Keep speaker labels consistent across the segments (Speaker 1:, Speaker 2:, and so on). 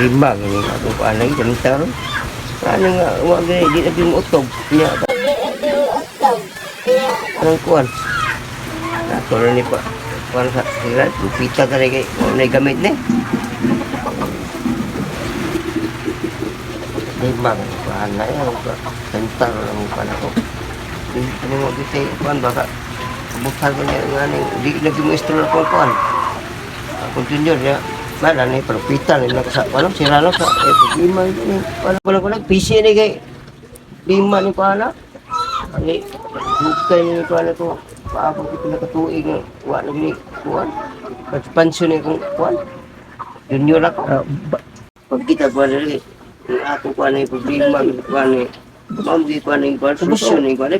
Speaker 1: Problema gani ako kuan lagi kami ron. Ano nga wa gani di na gyud utob. Nya. Anong kuan? Nato na ni pa kuan sa sila, lupita ka kay wa na gamit ni. Lima gani kuan na yan ka. Sentar lang kuan ako. Di ano mo di tay kuan baka bukan ko niya nga ni di lagi mo istro akong kuan. Akong junior niya. Wala ni propita ni naka sa ano sira lang sa eh, problema ni wala wala wala PC ni kay lima ni kuan na. Ani dukay ni kuan ko paabot ko pila ka tuig nga wa na gini kuan. Pansyon ni kong kuan. Junior ako. Pag kita kuan lagi ang ako kuan ni problema ni kuan ni. Ma'am di kuan ni kuan solusyon ni kuan ni.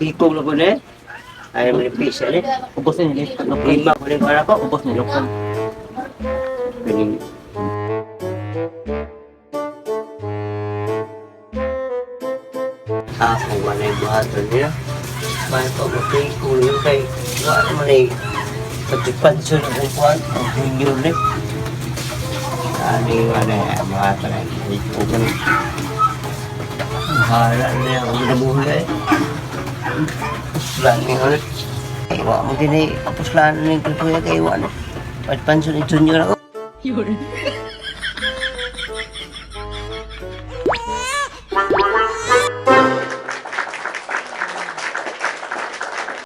Speaker 1: Hikong na ko ni. Ay mo ni PC ni.
Speaker 2: Ubos na nila.
Speaker 1: Lima ko ni kuan ako.
Speaker 2: Ubos na lokal.
Speaker 1: Pining ako wala yung buhaton nila. May pagpapay ko yun kay wala man eh. Pagpansyon akong kuhan, ang junior ni. Ano yung ano eh, buhaton ay ito ko ni. Bahala na ako nabuhay eh. Puslan ni ulit. Ay, wa mo din eh, kapuslan ni kuya kay wa na. Pagpansyon ni junior ako.